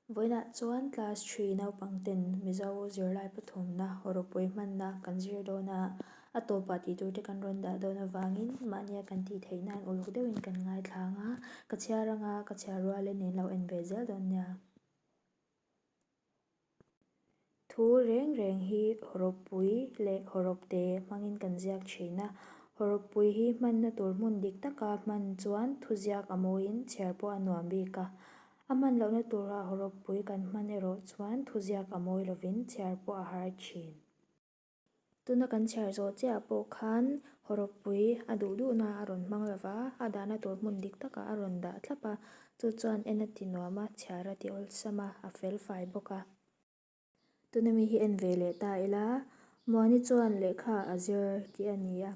Vawiinah chuan class three naupang ten Mizo zirlai pathumna rawpui hmanna kan zir dawn a, a tawpah tih tur te kan rawn dah dawn avangin mahnia kan tih theih nan uluk deuhin kan ngaithla ang a, ka chhiar anga ka chhiar rualin in lo en ve zel dawn nia. Thu reng reng hi hawrawppui leh hawrawpte hmangin kan ziak thin a. Hawrawppui hi hmanna tur hmun dik taka hman chuan thuziak a mawiin chhiar pawh a nuam bik a. A hman lohna tura hawrawppui kan hman erawh chuan thuziak a mawi lovin chhiar pawh a har thin. Tuna kan chhiar zawh chiah pawh khan hawrawppui a duh duhna a rawn hmang lo va, a dahna tur hmun dik takah a rawn dah thlap a, chu chuan en a ti nuam a, chhiar a ti awlsam a, a fel fai bawk a. Tuna mi hi en ve leh ta ila, Muani chuan lehkha a zir tih a ni a,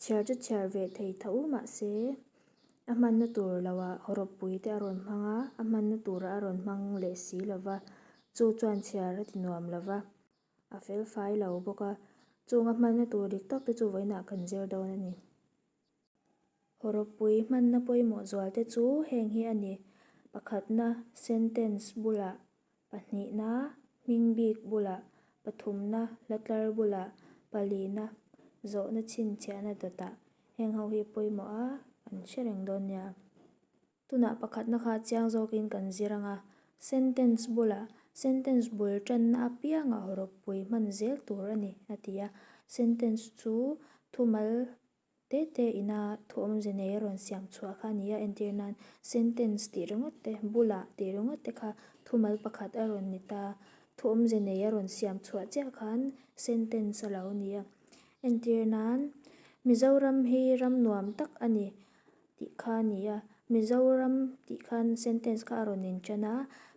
chhiar chu chhiar ve thei tho mahse a hmanna tur loah hawrawppui te a rawn hmang a, a hmanna turah a rawn hmang leh si lo va, chu chuan chhiar a ti nuam lo va. A fel fai lo bawk a, chung a hmanna tur dik tak te chu vawiinah kan zir dawn a ni. Hawrawppui hmanna pawimawh zual te chu heng hi a ni, pakhatna sentence bulah, pahnihna hming bik bulah, pathumna hlatlar bulah, palina zawhna chhinchhiahna dawtah heng ho hi pawimawh a kan hre reng dawn nia. Tunah pakhatna kha chiang zawkin kan zir ang a, sentence bulah sentence bul tanna apiangah hawrawppui hman zel tur a ni, a ti a. Sentence chu thumal te te ina thu awmze nei a rawn siam chhuah kha a ni a, entir nan sentence tih ringawt te, bulah tih ringawt te kha thumal pakhat a rawn ni ta. Thu awmze nei a rawn siam chhuah chiah khan sentence a lo ni a. Entir nan, Mizoram hi ram nuam tak a ni. Tih kha a ni a, Mizoram tih khan sentence kha a rawn inṭan a,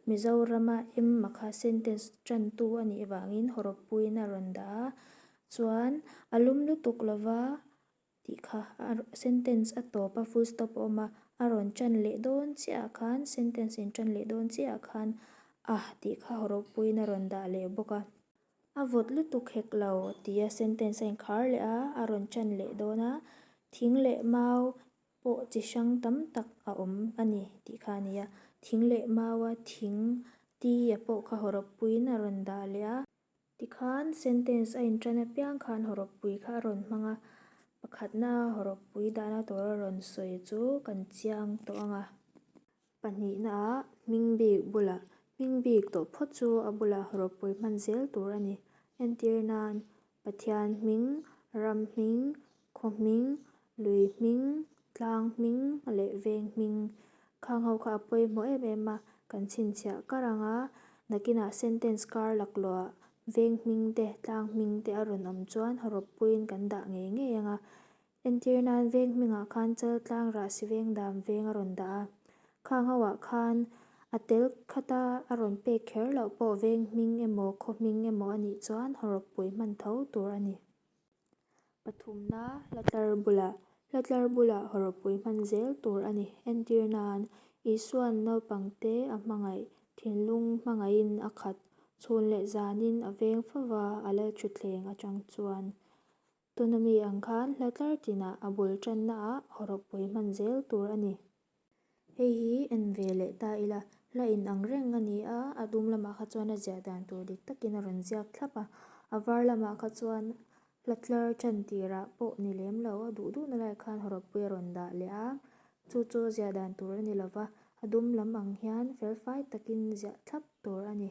Mizorama M a kha sentence ṭantu a nih vangin hawrawppuiin a rawn dah a, chuan a lum lutuk lova tih kha a sentence a tawp a full stop a awm a, a rawn ṭan leh dawn chiah ah khan sentence inṭan leh dawn chiah ah khan a tih kha hawrawppuiin a rawn dah leh bawk a. A vawt lutuk hek lo tia sentence a inkhar leh a, a rawn ṭan leh dawn a, thing leh mau pawh chi hrang tam tak a awm a ni tih kha a ni a, thing leh maua thing ti a pawh kha hawrawppuiin a rawn dah leh a. Tikhan sentence a inṭan apiang khan hawrawppui kha a rawn hmang a, pakhatna hawrawppui dahna tur a rawn sawi chu kan chiang tawh ang a. Pahnihnaah hming bik bulah hming bik tawh phawt chu a bulah rawpui hman zel tur a ni. Entir nan, Pathian hming, ram hming, khaw hming, lui hming, tlang hming leh veng hming. Khang ho kha a pawimawh em em a, kan chhinchhiah kar ang a, nakinah sentence kar laklawhah veng hming te, tlang hming te a rawn awm chuan rawpuiin kan dah ngei ngei ang a, Entir nan veng hmingah khan Chaltlang Rahsi veng dam veng a rawn dah a, khang ho ah khan a tel khata a rawn pek kher loh pawh veng hming emaw khaw hming emaw a nih chuan hawrawppui hman tho tur a ni. Pathumna hlatlar bulah hlatlar bulah hawrawppui hman zel tur a ni. Entir nan Isuan naupangte a hmangaih thinlung hmangaihin a khat chhun leh zanin a veng fova a lalthutthleng atang chuan Tuna mi ang khan hla tlar tinah a bul tannaah hawrawppui hman zel tur a ni. Hei hi en ve leh ta ila, hla in ang reng a ni a, a dum lamah kha chuan a ziah dan tur dik takin a rawn ziak thlap a, a var lamah kha chuan hla tlar tan tirah pawh ni lem lo, a duh duhna lai khan hawrawppui a rawn dah leh a, chu chu a ziah dan tur a ni lova, a dum lam ang hian felfai takin ziah thlap tur a ni.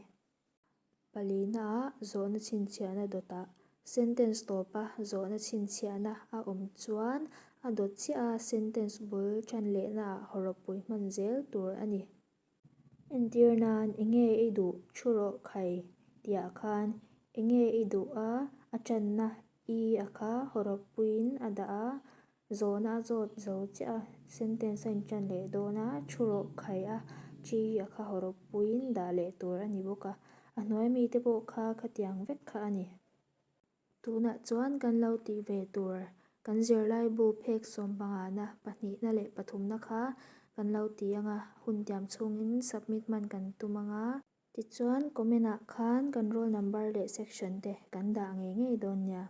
Palina-ah zawhna chhinchhiahna dawtah sentence tawpa zawhna chhinchhiahna a awm chuan a dawt chiah a sentence bul tan lehnaah hawrawppui hman zel tur a ni. Entir nan, Enge i duh thu rawh khai tihah khan enge i duh a a tanna i a kha hawrawppuiin a dah a, Zawhna a zawt zo chiah a, sentence a inṭan leh dawn a, thu rawh khai a, chi a kha hawrawp puiin dah leh tur a ni bawk a, a hnuai mite pawh kha khatiang vek kha a ni. Tunah chuan kan lo tih ve tur, kan zirlaibu phek sawmpangana, pahnihna leh pathumna kha kan lo ti ang a, hun tiam chhungin submit hman kan tum ang a. Tichuan comment ah khan kan roll number leh section te kan dah ngei ngei dawn nia.